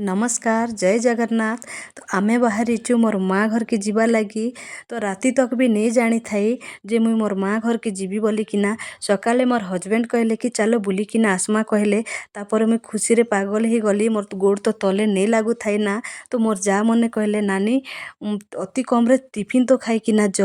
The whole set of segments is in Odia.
ନମସ୍କାର, ଜୟ ଜଗନ୍ନାଥ। ତ ଆମେ ବାହାରିଛୁ ମୋର୍ ମା ଘରକେ ଯିବାର୍ ଲାଗି। ତ ରାତି ତକ୍ ବି ନେଇ ଜାଣିଥାଇ ଯେ ମୁଇଁ ମୋର୍ ମା ଘରକେ ଯିବି ବୋଲିକିନା। ସକାଲେ ମୋର୍ ହଜବେଣ୍ଡ କହିଲେ କି ଚାଲ ବୁଲିକିନା ଆସ୍ମା କହିଲେ। ତାପରେ ମୁଇଁ ଖୁସିରେ ପାଗଲ ହେଇଗଲି। ମୋର୍ ଗୋଡ଼ ତ ତଲେ ନେଇ ଲାଗୁଥାଇ ନା। ତ ମୋର୍ ଯା ମାନେ କହିଲେ, "ନାନୀ, ଅତି କମ୍ରେ ଟିଫିନ୍ ତ ଖାଇକିନା ଯ।"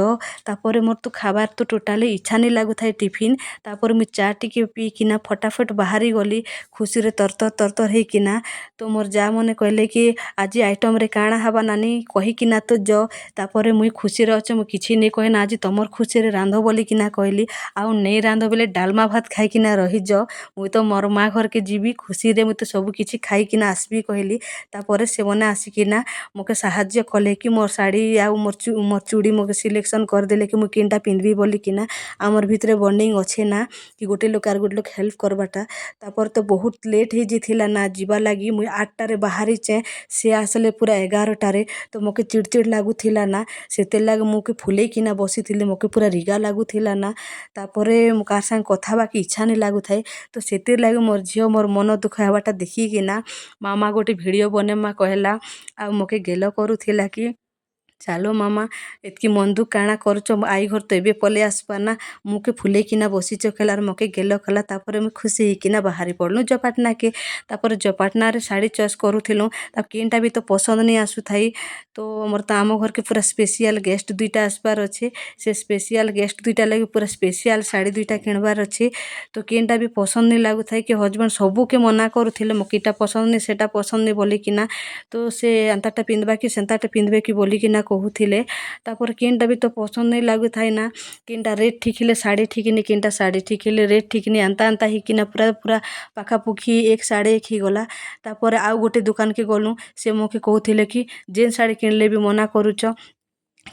ତାପରେ ମୋର୍ ତ ଖାବାର୍ ତ ଟୋଟାଲି ଇଚ୍ଛା ନେଇ ଲାଗୁଥାଏ ଟିଫିନ୍। ତାପରେ ମୁଇଁ ଚା ଟିକେ ପିଇକିନା ଫଟାଫଟ ବାହାରି ଗଲି ଖୁସିରେ ତରତର ତରତର ହେଇକିନା। ତ ମୋର୍ ଯା ମାନେ କହିଲେ କି, "ଆଜି ଆଇଟମ୍ରେ କାଣା ହେବା ନାନୀ, କହିକିନା ତ ଯ।" ତାପରେ ମୁଇଁ ଖୁସିରେ ଅଛେ, ମୁଇଁ କିଛି ନେଇ କହେନା, "ଆଜି ତମର୍ ଖୁସିରେ ରାନ୍ଧ" ବୋଲିକିନା କହିଲି। ଆଉ ନେଇ ରାନ୍ଧ ବେଲେ ଡାଲମା ଭାତ ଖାଇକିନା ରହିଯ, ମୁଇଁ ତ ମୋର୍ ମା ଘରକେ ଯିବି ଖୁସିରେ, ମୁଇଁ ତ ସବୁ କିଛି ଖାଇକିନା ଆସ୍ବି କହିଲି। ତାପରେ ସେମାନେ ଆସିକିନା ମୋକେ ସାହାଯ୍ୟ କଲେ କି ମୋର୍ ଶାଢ଼ୀ ଆଉ ମୋର୍ ଚୁଡ଼ି ମୋକେ ସିଲେକ୍ସନ୍ କରିଦେଲେ କି ମୁଇଁ କେନ୍ଟା ପିନ୍ଧବି ବୋଲିକିନା। ଆମର୍ ଭିତରେ ବଣ୍ଡିଙ୍ଗ ଅଛେ ନା କି ଗୋଟେ ଲୋକ ଆର୍ ଗୋଟେ ଲୋକ ହେଲ୍ପ କରବାଟା। ତାପରେ ତ ବହୁତ ଲେଟ୍ ହେଇଯାଇଥିଲା ନା ଯିବାର୍ ଲାଗି। ମୁଇଁ 8ଟାରେ ବାହାରିଚେଁ, ସେ ଆସିଲେ ପୁରା 11ଟାରେ। ତ ମୋକେ ଚିଡ଼ ଚିଡ଼ ଲାଗୁଥିଲା ନା। ସେଥିର୍ଲାଗି ମୁକେ ଫୁଲେଇକିନା ବସିଥିଲି, ମୋକେ ପୁରା ରିଗା ଲାଗୁଥିଲା ନା। ତାପରେ ମୁଁ କାହାର ସାଙ୍ଗେ କଥା ହେବାକେ ଇଚ୍ଛା ନାଇଁ ଲାଗୁଥାଏ। ତ ସେଥିର୍ଲାଗି ମୋର୍ ଝିଅ ମୋର୍ ମନ ଦୁଃଖ ହେବାଟା ଦେଖିକିନା "ମାମା, ଗୋଟେ ଭିଡ଼ିଓ ବନେମା" କହେଲା ଆଉ ମୋକେ ଗେଲ କରୁଥିଲା କି, "ଚାଲ ମାମା, ଏତ୍କି ମନ ଦୁଃଖ କାଣା କରୁଛ? I ଘର ତ ଏବେ ପଲେଇ ଆସ୍ବା ନା, ମୁକେ ଫୁଲେଇକିନା ବସିଛ" କହିଲା ଆର୍ ମକେ ଗେଲ କଲା। ତାପରେ ମୁଇଁ ଖୁସି ହେଇକିନା ବାହାରି ପଡ଼ଲୁ ଜପାଟନାକେ। ତାପରେ ଜପାଟନାରେ ଶାଢ଼ୀ ଚଏସ୍ କରୁଥିଲୁ, ତା କେନ୍ଟା ବି ତ ପସନ୍ଦ ନେଇ ଆସୁଥାଇ। ତ ମୋର୍ ତ ଆମ ଘରକେ ପୁରା ସ୍ପେସିଆଲ୍ ଗେଷ୍ଟ ଦୁଇଟା ଆସ୍ବାର୍ ଅଛେ। ସେ ସ୍ପେସିଆଲ୍ ଗେଷ୍ଟ ଦୁଇଟା ଲାଗି ପୁରା ସ୍ପେସିଆଲ୍ ଶାଢ଼ୀ ଦୁଇଟା କିଣବାର୍ ଅଛେ। ତ କେନ୍ଟା ବି ପସନ୍ଦ ନେଇ ଲାଗୁଥାଇ କି ହଜବେଣ୍ଡ ସବୁକେ ମନା କରୁଥିଲେ, "ମୋକେ ଇଟା ପସନ୍ଦ ନି, ସେଟା ପସନ୍ଦ ନି" ବୋଲିକିନା। ତ ସେ ଏନ୍ତାଟା ପିନ୍ଧବା କି ସେନ୍ତାଟା ପିନ୍ଧବେ କି ବୋଲିକିନା କହୁଥିଲେ। ତାପରେ କେନ୍ଟା ବି ତ ପସନ୍ଦ ନାଇଁ ଲାଗୁଥାଇ ନା। କେନ୍ଟା ରେଟ୍ ଠିକ୍ ହେଲେ ଶାଢ଼ୀ ଠିକ୍ ନି, କେନ୍ଟା ଶାଢ଼ୀ ଠିକ୍ ହେଲେ ରେଟ୍ ଠିକ୍ ନି, ଏନ୍ତା ଏନ୍ତା ହେଇକିନା ପୁରା ପୁରା ପାଖାପାଖି 1, 1.5 ହେଇଗଲା। ତାପରେ ଆଉ ଗୋଟେ ଦୁକାନ୍କେ ଗଲୁ। ସେ ମୋକେ କହୁଥିଲେ କି, ଯେନ୍ ଶାଢ଼ୀ କିଣିଲେ ବି ମନା କରୁଛ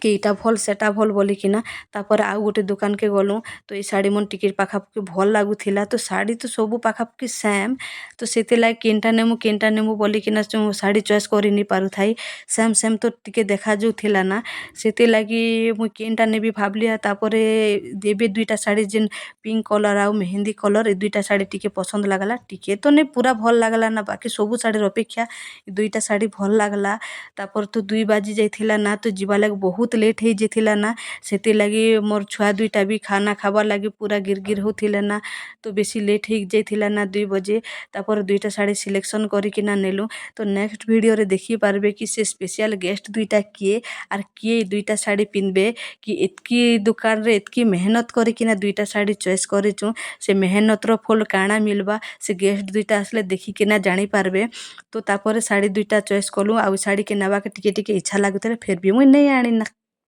କି ଇଟା ଭଲ୍, ସେଟା ଭଲ୍ ବୋଲିକିନା। ତାପରେ ଆଉ ଗୋଟେ ଦୁକାନ୍କେ ଗଲୁ, ତ ଏଇ ଶାଢ଼ୀ ମନ୍ ଟିକେ ପାଖାପାଖି ଭଲ୍ ଲାଗୁଥିଲା। ତ ଶାଢ଼ୀ ତ ସବୁ ପାଖାପାଖି ସେମ୍, ତ ସେଥିର୍ଲାଗି କେନ୍ଟା ନେମୁ, କେନ୍ଟା ନେମୁ ବୋଲିକିନା ଶାଢ଼ୀ ଚଏସ୍ କରି ନି ପାରୁଥାଇ। ସେମ୍ ସେମ୍ ତ ଟିକେ ଦେଖାଯାଉଥିଲା ନା। ସେଥିର୍ଲାଗି ମୁଇଁ କେନ୍ଟା ନେବି ଭାବ୍ଲି। ଆଉ ତାପରେ ଏବେ ଦୁଇଟା ଶାଢ଼ୀ ଯେନ୍ ପିଙ୍କ କଲର୍ ଆଉ ମେହେନ୍ଦୀ କଲର୍, ଏ ଦୁଇଟା ଶାଢ଼ୀ ଟିକେ ପସନ୍ଦ ଲାଗ୍ଲା। ଟିକେ ତ ନାଇଁ, ପୁରା ଭଲ୍ ଲାଗ୍ଲା ନା। ବାକି ସବୁ ଶାଢ଼ୀର ଅପେକ୍ଷା ଦୁଇଟା ଶାଢ଼ୀ ଭଲ୍ ଲାଗ୍ଲା। ତାପରେ ତ 2 ବାଜି ଯାଇଥିଲା ନା, ତ ଯିବାର୍ ଲାଗି ବହୁତ ଲେଟ୍ ହେଇଯାଇଥିଲା ନା। ସେଥିର୍ଲାଗି ମୋର୍ ଛୁଆ ଦୁଇଟା ବି ଖାନା ଖାବାର୍ ଲାଗି ପୁରା ଗିର୍ ଗିର୍ ହଉଥିଲେ ନା। ତ ବେଶୀ ଲେଟ୍ ହେଇଯାଇଥିଲା ନା, 2 ବଜେ। ତାପରେ ଦୁଇଟା ଶାଢ଼ୀ ସିଲେକ୍ସନ୍ କରିକିନା ନେଲୁ। ତ ନେକ୍ସଟ ଭିଡ଼ିଓରେ ଦେଖିପାରବେ କି ସେ ସ୍ପେସିଆଲ୍ ଗେଷ୍ଟ ଦୁଇଟା କିଏ ଆର୍ କିଏ ଦୁଇଟା ଶାଢ଼ୀ ପିନ୍ଧବେ, କି ଏତ୍କି ଦୋକାନରେ ଏତ୍କି ମେହନତ କରିକିନା ଦୁଇଟା ଶାଢ଼ୀ ଚଏସ୍ କରିଚୁଁ, ସେ ମେହନତର ଫଲ୍ କାଣା ମିଲ୍ବା, ସେ ଗେଷ୍ଟ ଦୁଇଟା ଆସିଲେ ଦେଖିକିନା ଜାଣିପାରବେ। ତ ତାପରେ ଶାଢ଼ୀ ଦୁଇଟା ଚଏସ୍ କଲୁ ଆଉ ଶାଢ଼ୀକେ ନେବାକେ ଟିକେ ଟିକେ ଇଚ୍ଛା ଲାଗୁଥିଲା, ଫେର୍ ବି ମୁଇଁ ନେଇ ଆଣିନା।